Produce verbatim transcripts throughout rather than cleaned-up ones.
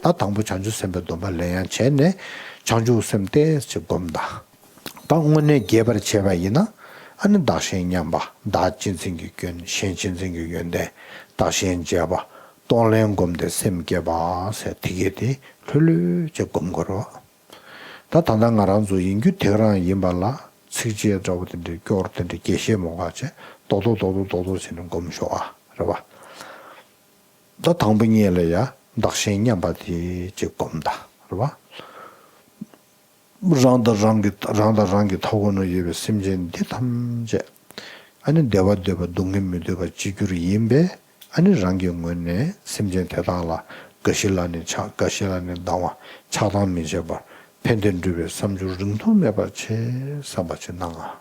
ད་དང་པོ་བྱང་ཆུབ་སེམས་དཔའི་སྡོམ་པ་ལེན་ཡང་བྱས་ནས་བྱང་ཆུབ་སེམས་ཏོག་ཙམ་སྒོམ་ད། ད་དངོས་གནས་རྒྱས་པར་བྱས་པ་ཡིན་ན་ཨ་ནི་བདག་གཞན་མཉམ་པ། བདག་གཅེས་འཛིན་གྱི་སྐྱོན། གཞན་གཅེས་འཛིན་གྱི་ཡོན་ཏན། བདག་གཞན་བརྗེ་བ། གཏོང་ལེན་བསྒོམས་ཏེ་སེམས་བསྐྱེད་པ་ཟེར་དེ་གས་དེ་ལྷོད་ལྷོད་ཅིག་སྒོམ་དགོས་རེད་བ། ད་ད་ལྟ་ང་རང་ཚོ་ཡིན་རྒྱུ་དེ་རང་ཡིན་པ་ལ་ཚིགས་བཅད་འདྲ་བོ་དེ་འདྲའི་སྐྱོར་དེ་འདྲའི་རྒྱས་བཤད་མང་ག་བྱས་རྡོག་རྡོག་རྡོག་རྡོག་རྡོག་རྡོག་བྱས་ནས་སྒོམ་ཤོག་ཨ། རེད་བ། ད་དང་པོ་ཉིད་ལ་ཡ་བདག་གཞན་མཉམ་པ་དེ་ཅིག་སྒོམ་ད། རེད་བ། རང་དང་རང་གི་རང་དང་རང་གི་མཐའ་འཁོར་ན་ཡོད་པའི་སེམས་ཅན་འདི་ཐམས་ཅད་ཨ་ནི་བདེ་བ་འདོད་པ་སྡུག་བསྔལ་མི་འདོད་པ་གཅིག་གྱུར་ཡིན་པས། ཨ་ནི་རང་གི་ངོས་ནས་སེམས་ཅན་དེ་དག་ལ་འགའ་ཞིག་ལ་ནི་ཆགས། འགའ་ཞིག་ལ་ནི་སྡང་བ། ཆགས་སྡང་མི་བྱེད་པར་ཕན་བདེ་སྒྲུབ་པའི་བསམ་སྦྱོར་རིང་ཐུང་མེད་པར་བྱེད་བསམ་པ་ཅིག་གནང་ང་།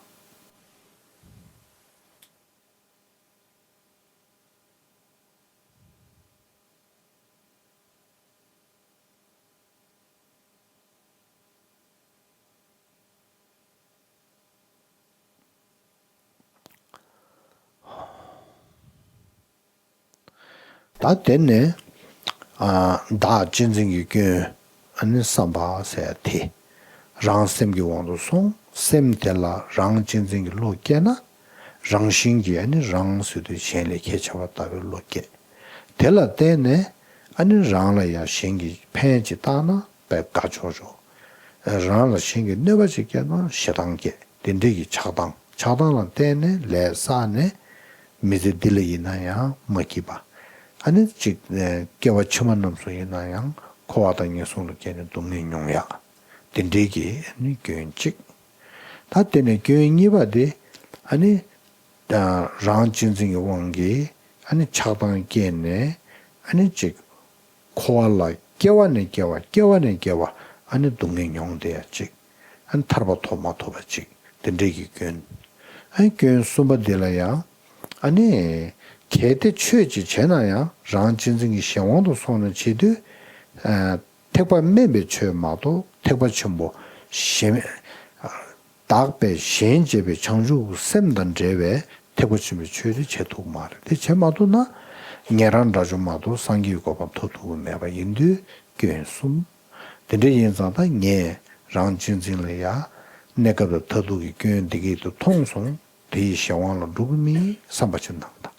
ད་དེ་ནས་ཨ་བདག་གཅེས་འཛིན་གྱི་སྐྱོན། ཨ་ནི་བསམ་པ་ཟེར་ཡ་དེ། རང་སེམས་ཀྱི་དབང་དུ་སོང་། སེམས་དེ་ལ་རང་གཅེས་འཛིན་གྱི་བློ་སྐྱེས་ན། རང་བཞིན་གྱིས་ཨ་ནི་རང་ཟེར་དུས་གཞན་ལས་ཁྱད་ཆེ་བ་ལྟ་བུའི་བློ་སྐྱེ། དེ་ལ་བརྟེན་ནས་ཨ་ནི་རང་ལ་ཡང་གཞན་གྱིས་ཕན་ཅིག་བཏང་ན་དཔེ་དགའ་ཆོག་ཆོག་རང་ལ་གཞན་གྱིས་གནོད་པ་ཅིག་བསྐྱལ་ན་ཞེ་སྡང་སྐྱེ། དེ་འདྲའི་གི་ཆགས་སྡང་། ཆགས་སྡང་ལ་བརྟེན་ནས་ལས་བསགས་ནས་མི་ཚེ་འདི་ལ་ཡིན་ན་ཡང་མ་སྐྱིད་པ། ཨ་ནི་གཅིག་སྐྱེ་བ་ཕྱི་མ་རྣམས་སུ་ཡིན་ན་ཡང་འཁོར་བ་དང་ངན་སོང་ལ་སྐྱེས་ནས་སྡུག་བསྔལ་མྱོང་ཡག་དེ་འདྲའི་གི་ཨ་ནི་སྐྱོན་གཅིག་ད་དེ་ནས་སྐྱོན་གཉིས་པ་དེ་ཨ་ནི་རང་གཅེས་འཛིན་གྱི་དབང་གིས་ཨ་ནི་ཆགས་སྡང་སྐྱེས་ནས་ཨ་ནི་གཅིག་འཁོར་བ་ལ་སྐྱེ་བ་ནས་སྐྱེ་བ། སྐྱེ་བ་ནས་སྐྱེ་བ་ཨ་ནི་སྡུག་བསྔལ་མྱོང་བསྡད་ཡ་གཅིག་ཨ་ནི་ཐར་པ་ཐོབ་མ་ཐུབ་པ་གཅིག་དེ་འདྲའི་གི་སྐྱོན། ཨ་ནི་སྐྱོན་གསུམ་པ་འདི་ལ་ཡང་ཨ་ནི་གལ་ཏེ་ཆོས་ཅིག་བྱས་ན་ཡང་རང་གཅེས་འཛིན་གྱི་གཞན་དབང་དུ་སོང་ནས་བྱེད་དུས། ཨ་ཐེག་པ་དམན་པའི་ཆོས་མ་གཏོགས་ཐེག་པ་ཆེན་པོ་གཞན། བདག་པས་གཞན་གཅེས་པའི་བྱང་ཆུབ་སེམས་དང་འབྲེལ་བའི་ཐེག་པ་ཆེན་པོའི་ཆོས་དེ་བྱེད་ཐུབ་མ་རེད། དེ་བྱེད་མ་ཐུབ་ན་ཉན་རང་དགྲ་བཅོམ་མ་གཏོགས་སངས་རྒྱས་ཀྱི་གོ་འཕང་ཐོབ་ཐུབ་ཀྱི་མེད་པ་ཡིན་དུས་སྐྱོན་གསུམ། དེ་འདྲ་ཡིན་ཙང་ད་ངས་རང་གཅེས་འཛིན་ལ་ཡ་གནས་སྐབས་ལ་མཐར་ཐུག་གི་སྐྱོན་འདི་གས་དུ་མཐོང་སོང་། དེ་ཡི་གཞན་དབང་ལ་འགྲོ་གི་མིན་བསམ་པ་ཅིག་གནང་དང་།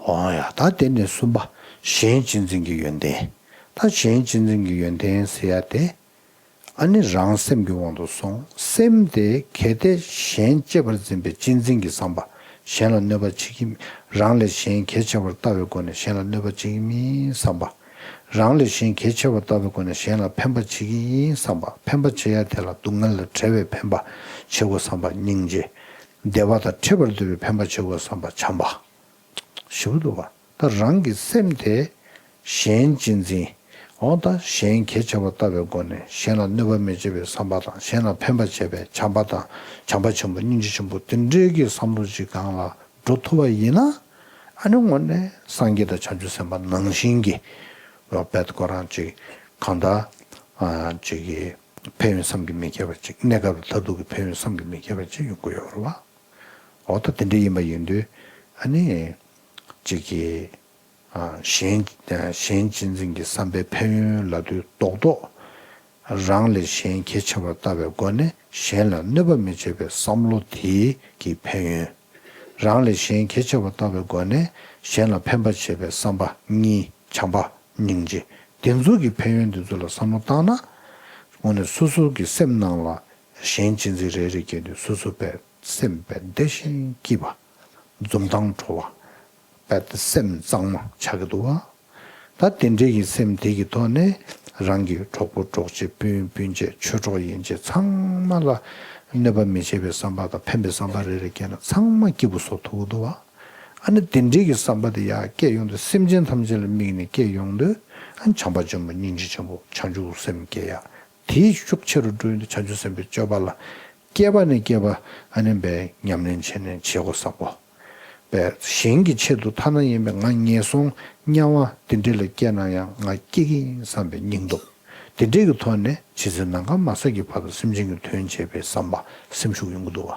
འོ་ཡ། ད་དེ་ནས་གསུམ་པ། གཞན་གཅེས་འཛིན་གྱི་ཡོན་ཏན། ད་གཞན་གཅེས་འཛིན་གྱི་ཡོན་ཏན་ཟེར་ཡ་དེ། ཨ་ནི་རང་སེམས་ཀྱི་དབང་དུ་སོང་། སེམས་དེ་གལ་ཏེ་གཞན་གཅེས་པར་འཛིན་པའི་གཅེས་འཛིན་གྱི་བསམ་པ། གཞན་ལ་གནོད་པ་བྱེད་ཀྱི་མི། རང་ལས་གཞན་གལ་ཆེ་བར་ལྟ་བའི་སྒོ་ནས་གཞན་ལ་གནོད་པ་བྱེད་ཀྱི་མིན་བསམ་པ། རང་ལས་གཞན་གལ་ཆེ་བར་ལྟ་བའི་སྒོ་ནས་གཞན་ལ་ཕན་པ་བྱེད་ཀྱི་ཡིན་བསམ་པ། ཕན་པ་བྱེད་ཡ་དེ་ལ་སྡུག་བསྔལ་ལས་བྲལ་བའི་ཕན་པ་བྱེད་དགོས་བསམ་པ་སྙིང་རྗེ། བདེ་བ་དང་འཕྲད་པར་འདོད་པའི་ཕན་པ་བྱེད་དགོས་བསམ་པ་བྱམས་པ། ཞེ་པོ་འདུག་བ། ད་རང་གི་སེམས་དེ་གཞན་གཅེས་འཛིན། འོ་ད་གཞན་གལ་ཆེ་བར་ལྟ་བའི་སྒོ་ནས་གཞན་ལ་གནོད་པ་མི་བྱེད་པའི་བསམ་པ་དང་། གཞན་ལ་ཕན་པ་བྱེད་པའི་བྱམས་པ་དང་། བྱམས་པ་ཆེན་པོ་སྙིང་རྗེ་ཆེན་པོ་དེ་འདྲའི་གི་བསམ་བློ་ཅིག་སྒང་ལ་འགྲོ་ཐུབ་པ་ཡིན་ན། ཨ་ནི་དངོས་གནས་སངས་རྒྱས་དང་བྱང་ཆུབ་སེམས་དཔའ་ནང་བཞིན་གྱི་རོགས་པད་ཁོ་རང་ཅིག་གང་ལྟར་ཨ་ཅིག་གི་ཕན་ཡོན་བསམ་གྱིས་མི་ཁྱབ་པ་ཅིག་གནས་སྐབས་མཐར་ཐུག་གི་ཕན་ཡོན་བསམ་གྱིས་མི་ཁྱབ་པ་ཅིག་ཡོང་གི་ཡོད་རེད་བ། འོ་ད་དེ་འདྲ་ཡིན་པ་ཡིན་དུས་ཨ་ནི་ཅིག་གི་ཨ་གཞན་གཞན་གཅེས་འཛིན་གྱི་བསམ་པའི་ཕན་ཡོན་ལབ་དུས་རྡོག་རྡོག་རང་ལས་གཞན་གལ་ཆེ་བར་ལྟ་བའི་སྒོ་ནས་གཞན་ལ་གནོད་པ་མི་བྱེད་པའི་བསམ་བློ་དེ་གི་ཕན་ཡོན། རང་ལས་གཞན་གལ་ཆེ་བར་ལྟ་བའི་སྒོ་ནས་གཞན་ལ་ཕན་པ་བྱེད་པའི་བསམ་པ་གཉིས། བྱམས་པ་སྙིང་རྗེ། དེ་ཚོ་གི་ཕན་ཡོན་དེ་ཚོ་ལ་བསམ་བློ་བཏང་ན། དངོས་གནས་སོ་སོ་གི་སེམས་ནང་ལ་གཞན་གཅེས་འཛིན་རེ་རེ་སྐྱེས་དུས་སོ་སོ་དཔེ་སེམས་དཔེ་བདེ་ཞིང་སྐྱིད་པ། འཛུམ་མདངས་འཕྲོ་བ། དཔེ་སེམས་གཙང་མ་ཆགས་ཀྱི་འདུག་བ། ད་དེ་འདྲའི་གི་སེམས་དེ་གི་ཐོག་ནས་རང་གི་གྲོགས་པོ་གྲོགས་མཆེད་སྤུན་སྤུན་མཆེད་ཆོས་གྲོགས་ཡན་ཆད་ཚང་མ་ལ་གནོད་པ་མི་བྱེད་པའི་བསམ་པ་དང་ཕན་པའི་བསམ་པ་རེ་རེ་སྐྱེས་ན་ཚང་མ་སྐྱིད་པོ་བཟོ་ཐུབ་ཀྱི་འདུག་བ། ཨ་ནི་དེ་འདྲའི་གི་བསམ་པ་དེ་ཡར་སྐྱེས་ཡོང་དུས་སེམས་ཅན་ཐམས་ཅད་ལ་དམིགས་ནས་སྐྱེས་ཡོང་དུས་ཨ་ནི་བྱམས་པ་ཆེན་པོ་སྙིང་རྗེ་ཆེན་པོ་བྱང་ཆུབ་སེམས་སྐྱེ་ཡ། དེའི་ཤུགས་ཆེ་རུ་འགྲོ་ཡོང་དུས་བྱང་ཆུབ་སེམས་དཔའི་སྤྱོད་པ་ལ་སྐྱེས་པ་ནས་སྐྱེས་པ་ཨ་ནི་བས་ཉམས་ལེན་བྱས་ནས་བྱེད་སྒོ་བསགས་པོ། བས་གཞན་གྱི་ཆེད་དུ་ཐ་ན་ཡིན་པས་ང་ངན་སོང་དམྱལ་བ་དེ་འདྲ་ལ་སྐྱེས་ན་ཡང་ང་སྐྱེ་གི་ཡིན་བསམ་པའི་སྙིང་སྟོབས། དེ་འདྲའི་གི་ཐོག་ནས་ཇི་སྲིད་ནམ་མཁའ་མ་ཟད་ཀྱི་བར་དུ་སེམས་ཅན་གྱི་དོན་བྱེད་པའི་བསམ་པ་སེམས་ཤུགས་ཡོང་གི་འདུག་བ།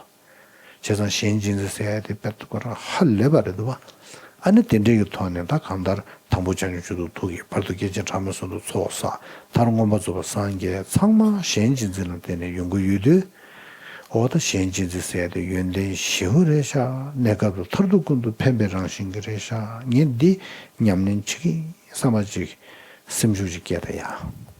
བྱས་ཙང་གཞན་གཅེས་འཛིན་ཟེར་ཡ་དེ་དཔེ་ཁོ་རང་ཧ་ལས་པ་རེད་འདུག་བ། ཨ་ནི་དེ་འདྲའི་གི་ཐོག་ནས་ད་གང་ལྟར་དང་པོ་བྱང་ཆུབ་མཆོག་ཏུ་ཐུགས་བསྐྱེད། བར་དུ་སྐྱེས་ཆེན་ཕྲ་མོའི་གསུང་དུ་ཚོགས་བསགས། མཐར་མངོན་པར་རྫོགས་པར་སངས་རྒྱས་ཚང་མ་གཞན་གཅེས་འཛིན་ལ་བརྟེན་ནས་ཡོང་གི་ཡོད་དུས། འོ་ད་གཞན་གཅེས་འཛིན་ཟེར་ཡ་དེ་ཡོན་ཏན་ཞེ་པོ་རེད་ཤག་གནས་སྐབས་སུ་མཐར་ཐུག་ཀུན་ཏུ་ཕན་པའི་རང་བཞིན་གྱི་རེད་ཤག་ངས་འདི་ཉམས་ལེན་བྱེད་ཀྱི་ཡིན་བསམ་པ་ཅིག་སེམས་ཤུགས་ཅིག་སྐྱེ་ད་ཡ།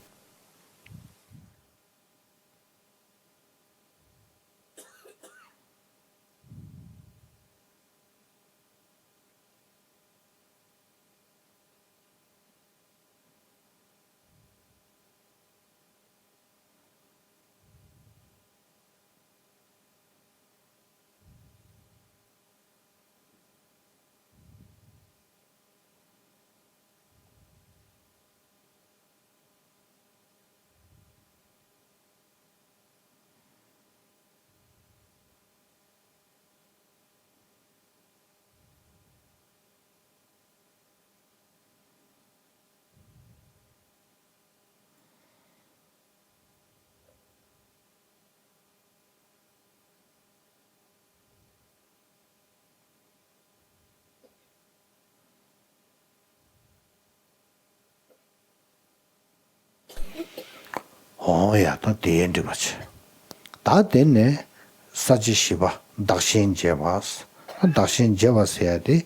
འོ་ཡ་ད་དེའི་འགྲིག་པ་བྱས། ད་དེ་ནས་ས་བཅད་བཞི་པ་བདག་གཞན་བརྗེ་བ། བདག་གཞན་བརྗེ་བ་ཟེར་ཡ་དེ།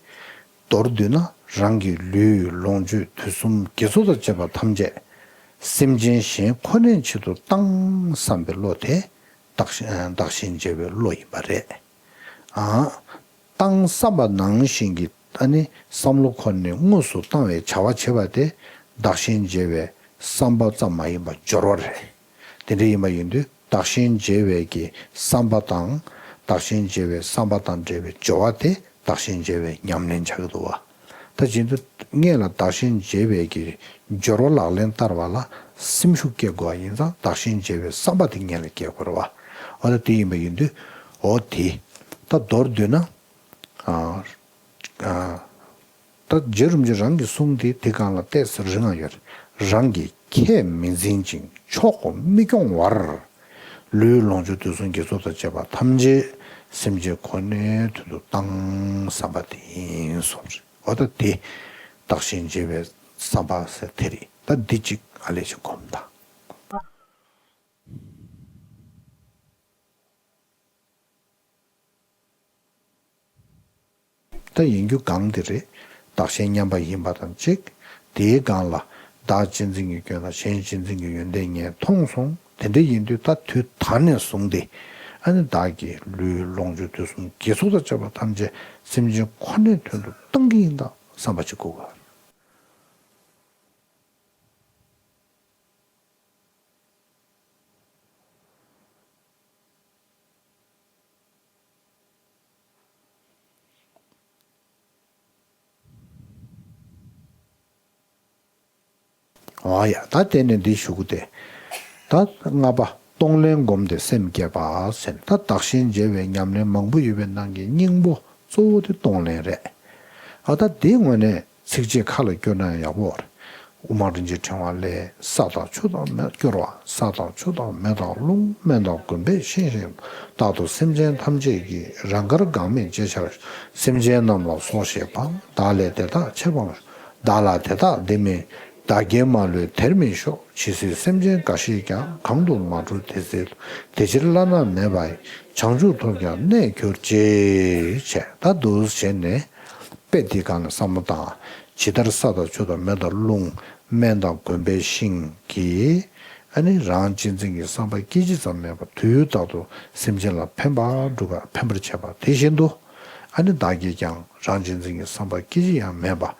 མདོར་བསྡུས་ན་རང་གི་ལུས་ལོངས་སྤྱོད་དུས་གསུམ་དགེ་ཚོགས་དང་བཅས་པ་ཐམས་ཅད་སེམས་ཅན་གཞན་ཁོ་ནའི་ཆེད་དུ་བཏང་བསམ་པའི་བློ་དེ་བདག་གཞན་བདག་གཞན་བརྗེ་བའི་བློ་ཡིན་པ་རེད། ཨ། བཏང་བསམ་པ་ནང་བཞིན་གྱི་ཨ་ནི་བསམ་བློ་ཁོ་ནས་དངོས་སུ་བཏང་བའི་བྱ་བ་བྱེད་པ་དེ་བདག་གཞན་བརྗེ་བའི་བསམ་པ་ཙམ་མ་ཡིན་པར་སྦྱོར་བ་རེད། དེ་འདྲ་ཡིན་པ་ཡིན་དུས་བདག་གཞན་བརྗེ་བའི་གི་བསམ་པ་དང་། བདག་གཞན་བརྗེ་བའི་བསམ་པ་དང་འབྲེལ་བའི་སྦྱོར་བ་དེ་བདག་གཞན་བརྗེ་བའི་ཉམས་ལེན་བྱ་གི་འདུག་བ། ད་བྱེད་དུས་སྔོན་ལ་བདག་གཞན་བརྗེ་བའི་གི་སྦྱོར་བ་ལག་ལེན་བསྟར་བ་ལ་སེམས་ཤུགས་སྐྱེ་དགོས་པ་ཡིན་ཙང་བདག་གཞན་བརྗེ་བའི་བསམ་པ་དེ་སྔོན་ལ་སྐྱེ་དགོས་རེད་བ། འོ་ད་དེ་ཡིན་པ་ཡིན་དུས་འོ་དེ་ད་མདོར་བསྡུས་ན། ཨ། ཨ། ད་རྗེ་རིན་པོ་ཆེ་རང་གི་གསུང་དེ་དེ་སྒང་ལ་ཏོག་ཙམ་རིང་ང་ཡོད། རང་གི་ཁས་མི་འཛིན་ཅིང་ཕྱོགས་མི་སྐྱོང་བར། ལུས་ལོངས་སྤྱོད་དུས་གསུམ་དགེ་ཚོགས་དང་བཅས་པ་ཐམས་ཅད་སེམས་ཅན་ཁོ་ནའི་དོན་དུ་བཏང་བསམ་པ་དེ་ཡིན་གསུངས་རེད། འོ་ད་དེ་བདག་གཞན་བརྗེ་བའི་བསམ་པ་ཟེར་དེ་རེད། ད་འདི་གཅིག་ཨ་ལས་ཅིག་གོམས་དང་། ད་ཡིན་རྒྱུ་གང་དེ་རེད། བདག་གཞན་མཉམ་པ་ཡིན་པ་དང་གཅིག་དེའི་སྒང་ལ་བདག་གཅེས་འཛིན་གྱི་སྐྱོན་དང་གཞན་གཅེས་འཛིན་གྱི་ཡོན་ཏན་ངས་མཐོང་སོང་། དེ་འདྲ་ཡིན་དུས་ད་དུས་ད་ནས་བཟུང་སྟེ་ཨ་ནི་བདག་གི་ལུས་ལོངས་སྤྱོད་དུས་གསུམ་དགེ་ཚོགས་དང་བཅས་པ་ཐམས་ཅད་སེམས་ཅན་ཁོ་ནའི་དོན་དུ་གཏང་གི་ཡིན་ད་བསམ་པ་ཅིག་དགོས་ག། འོ་ཡ། ད་དེ་ནས་འདི་ཞུ་གི་སྟེ། ད་ལྔ་པ་གཏོང་ལེན་བསྒོམས་ཏེ་སེམས་བསྐྱེད་པ་ཟེར། ད་བདག་གཞན་བརྗེ་བའི་ཉམས་ལེན་མང་པོ་ཡོད་པའི་ནང་གི་སྙིང་པོ་གཙོ་བོ་དེ་གཏོང་ལེན་རེད། ཨ་ད་དེའི་ངོས་ནས་ཚིགས་བཅད་ཁ་ལ་བསྐྱུར་ན་ཡག་པོ་རེད། དབུ་མ་རིན་ཆེན་ཕྲེང་བ་ལས། ས་དང་ཆུ་དང་མེ་བསྐྱུར་བ། ས་དང་ཆུ་དང་མེ་དང་རླུང་། སྨན་དང་དགོན་པའི་ཤིང་བཞིན། རྟག་ཏུ་སེམས་ཅན་ཐམས་ཅད་ཀྱི། རང་དགར་འགག་མེད་ཅེས་བྱ་བའི། སེམས་ཅན་རྣམས་ལ་སོགས་ཤེས་པ། བདག་ལས་དེ་དག་ཆེ་བ་མེད། བདག་ལ་དེ་དག་འདི་མིན། བདག་གིས་མ་ལུས་དེར་མི་ཤོག་ཇི་སྲིད་སེམས་ཅན་འགའ་ཞིག་ཀྱང་། གང་དུ་མ་གྲོལ་དེ་སྲིད་དུ། དེ་ཕྱིར་བླ་ན་མེད་པ་ཡི། བྱང་ཆུབ་ཐོབ་ཀྱང་གནས་གྱུར་ཅིག་བྱས། ད་འདུག་བྱས་ནས་དཔེ་འདི་སྒང་ནས་བསམ་བློ་བཏང་། ཇི་ལྟར་ས་དང་ཆུ་དང་མེ་དང་རླུང་། སྨན་དང་དགོན་པའི་ཤིང་གི་ ཨ་ནི་རང་གཅེས་འཛིན་གྱི་བསམ་པ་སྐད་ཅིག་ཙམ་མེད་པར་དུས་རྟག་ཏུ་སེམས་ཅན་ལ་ཕན་པར་སྒྲུབ་པ་ཕན་པར་བྱེད་པ་དེ་བཞིན་དུ། ཨ་ནི་བདག་གིས་ཀྱང་རང་གཅེས་འཛིན་གྱི་བསམ་པ་སྐད་ཅིག་ཡང་མེད་པར།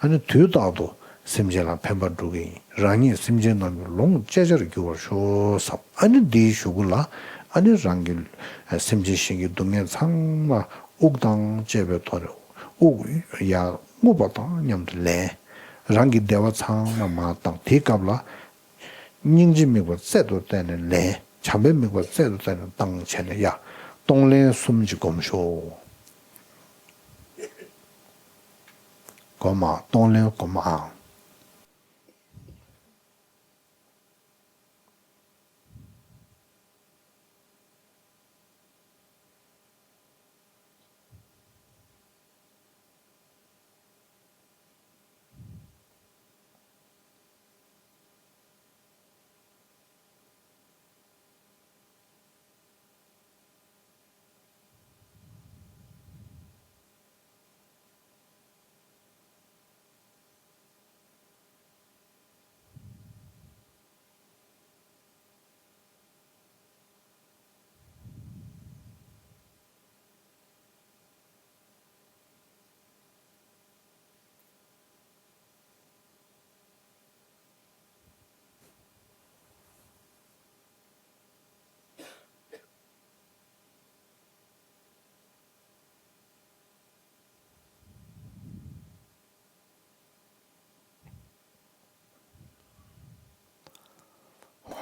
ཨ་ནི་དུས་རྟག་ཏུ་སེམས་ཅན་ལ་ཕན་པར་སྒྲུབ་ཀྱི་ཡིན། རང་ཉིད་སེམས་ཅན་རྣམས་ཀྱི་ལོངས་སྤྱད་བྱར་འགྱུར་བར་ཤོག་བསམ། ཨ་ནི་འདིའི་གཞུག་གུ་ལ། ཨ་ནི་རང་གི་སེམས་ཅན་གཞན་གྱི་སྡུག་བསྔལ་ཚང་མ་དབུགས་དང་བཅས་པའི་ཐོག་ནས་དབུགས་ཡར་རྔུབ་པ་དང་མཉམ་དུ་ལེན། རང་གི་བདེ་བ་ཚང་མ་མར་བཏང་། དེའི་སྐབས་ལ། སྙིང་རྗེ་དམིགས་པ་རྩལ་དུ་བསྟན་ནས་ལེན། བྱམས་པའི་དམིགས་པ་རྩལ་དུ་བསྟན་ནས་བཏང་བྱས་ནས་ཡ། གཏོང་ལེན་གསུམ་གྱིས་བསྒོམ་ཤོག་སྒོམ་ཨ། གཏོང་ལེན་སྒོམ་ཨ།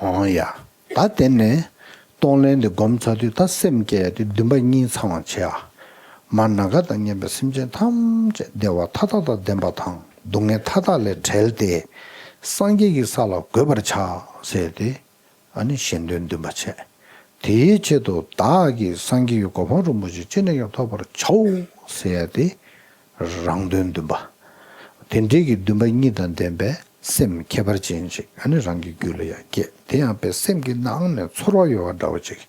འོང་ཡ། ད་དེ་ནས་གཏོང་ལེན་དེ་སྒོམ་ཚར་དུས་ད་སེམས་བསྐྱེད་དེ་འདུན་པ་གཉིས་ཚང་བ་བྱེད་ཨ། མར་ནམ་མཁའ་དང་མཉམ་པའི་སེམས་ཅན་ཐམས་ཅད་བདེ་བ་མཐའ་དག་དང་ལྡན་པ་དང་སྡུག་བསྔལ་མཐའ་དག་ལས་བསྒྲལ་ཏེ། སངས་རྒྱས་ཀྱི་ས་ལ་འགོད་པར་བྱ་ཟེར་ཏེ། ཨ་ནི་གཞན་དོན་འདུན་པ་བྱས། དེའི་ཆེད་དུ་བདག་གིས་སངས་རྒྱས་ཀྱི་གོ་འཕང་རིན་པོ་ཆེ་ཅི་ནས་ཀྱང་ཐོབ་པར་བྱའོ་ཟེར་ཡ་དེ། རང་དོན་འདུན་པ། དེ་འདྲའི་གི་འདུན་པ་གཉིས་དང་ལྡན་པའི་སེམས་ཁྱད་པར་ཅན་ཅིག་ཨ་ནི་རང་གི་རྒྱུད་ལ་ཡང་སྐྱེས། དེ་ཡང་དཔེ་སེམས་ཀྱི་ནང་ནས་ཚོར་བ་ཡོད་པ་འདྲ་བོ་ཅིག་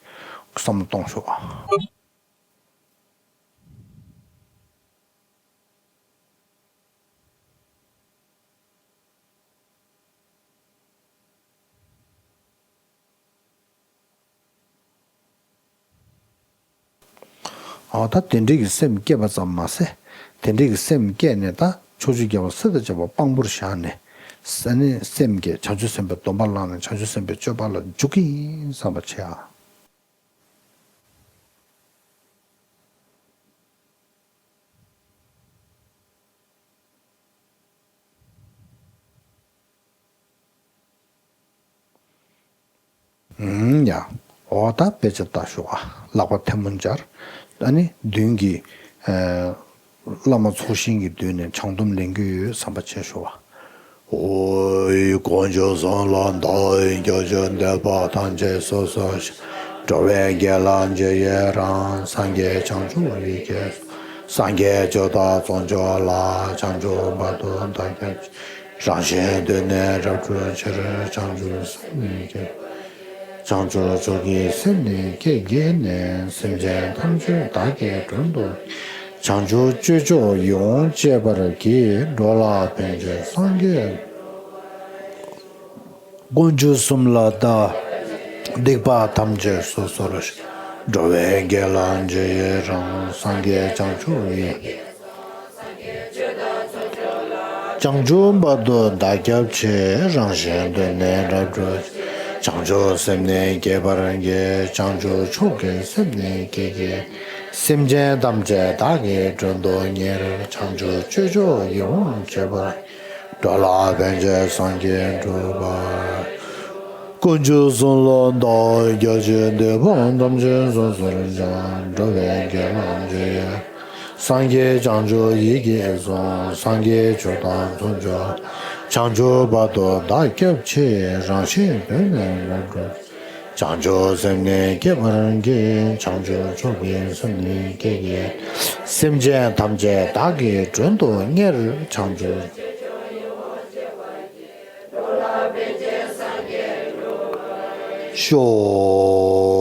བསམ་བློ་གཏོང་ཤོག་ཨ། ཨ་ད་དེ་འདྲའི་གི་སེམས་བསྐྱེད་པ་ཙམ་མ་ཟད། དེ་འདྲའི་གི་སེམས་བསྐྱེད་ནས་ད་ཕྱོགས་བཅུའི་རྒྱལ་བ་སྲས་དང་བཅས་པ་དཔང་པོར་བཞག་ནས། ཨ་ནི་སེམས་བསྐྱེད་བྱང་ཆུབ་སེམས་དཔའི་སྡོམ་པ་བླངས་ནས་བྱང་ཆུབ་སེམས་དཔའི་སྤྱོད་པ་ལ་འཇུག་གི་ཡིན་བསམ་པ་བྱེད་ཨ། ཨུམ་ཡ། འོ་ད་དཔེ་ཆ་ལྟ་ཤོག་ཨ། ལག་པ་ཐལ་མོ་སྦྱར། ཨ་ནི་མདུན་གྱི། ཨ། བླ་མ་ཚོགས་ཞིང་གི་མདུན་ནས་བྱང་སྡོམ་ལེན་རྒྱུ་ཡོད་བསམ་པ་བྱས་ཤོག་ཨ། ཨོ། དཀོན་མཆོག་གསུམ་ལ་བདག་སྐྱབས་མཆི། འདོད་པ་ཐམས་ཅད་སོ་སོར་བཤགས། འགྲོ་བའི་དགེ་ལ་རྗེས་ཡི་རང་། སངས་རྒྱས་བྱང་ཆུབ་ཡི་གེ་སོགས། སངས་རྒྱས་ཆོས་དང་ཚོགས་མཆོག་ལ། བྱང་ཆུབ་བར་དུ་བདག་སྐྱབས་མཆི། རང་གཞན་དོན་ནི་རབ་བསྒྲུབ་ཕྱིར། བྱང་ཆུབ་སེམས་ནི་བསྐྱེད། བྱང་ཆུབ་མཆོག་གི་སེམས་ནི་བསྐྱེད་བགྱིས་ནས། སེམས་ཅན་ཐམས་ཅད་བདག་གིས་མགྲོན་དུ། བྱང་ཆུབ་སྤྱོད་མཆོག་ཡིད་འོང་སྤྱད་པར་བགྱི། འགྲོ་ལ་ཕན་ཕྱིར་སངས་རྒྱས། དཀོན་མཆོག་གསུམ་ལ་བདག་སྡིག་པ་ཐམས་ཅད་སོ་སོར་བཤགས། འགྲོ་བའི་དགེ་ལ་རྗེས་ཡི་རང་། སངས་རྒྱས་བྱང་ཆུབ་ཡི། བྱང་ཆུབ་བར་དུ་བདག་སྐྱབས་མཆི། རང་གཞན་དོན་ནི་རབ་བསྒྲུབ། བྱང་ཆུབ་སེམས་ནི་བསྐྱེད་པར་བགྱི། བྱང་ཆུབ་མཆོག་གི་སེམས་ནི་བསྐྱེད་བགྱི། སེམས་ཅན་ཐམས་ཅད་བདག་གིས་མགྲོན་དུ་གཉེར། བྱང་ཆུབ་སྤྱོད་མཆོག་ཡིད་འོང་སྤྱད་པར། འགྲོ་ལ་ཕན་ཕྱིར་སངས་རྒྱས་འགྲུབ་པར། དཀོན་མཆོག་གསུམ་ལ་བདག་སྐྱབས་མཆི། འདོད་པ་ཐམས་ཅད་སོ་སོར་བཤགས། འགྲོ་བའི་དགེ་ལ་རྗེས་ཡི། སངས་རྒྱས་བྱང་ཆུབ་ཡིད་ཀྱིས་བཟུང་། སངས་རྒྱས་ཆོས་དང་ཚོགས་མཆོག། བྱང་ཆུབ་བར་དུ་བདག་སྐྱབས་མཆི། རང་གཞན་དོན་ནི་རབ་བསྒྲུབ། བྱང་ཆུབ་སེམས་ནི་བསྐྱེད་པར་བགྱི། བྱང་ཆུབ་མཆོག་གི་སེམས་ནི་བསྐྱེད་བགྱི། སེམས་ཅན་ཐམས་ཅད་བདག་གིས་མགྲོན་དུ་གཉེར། བྱང་ཆུབ་ཤོག།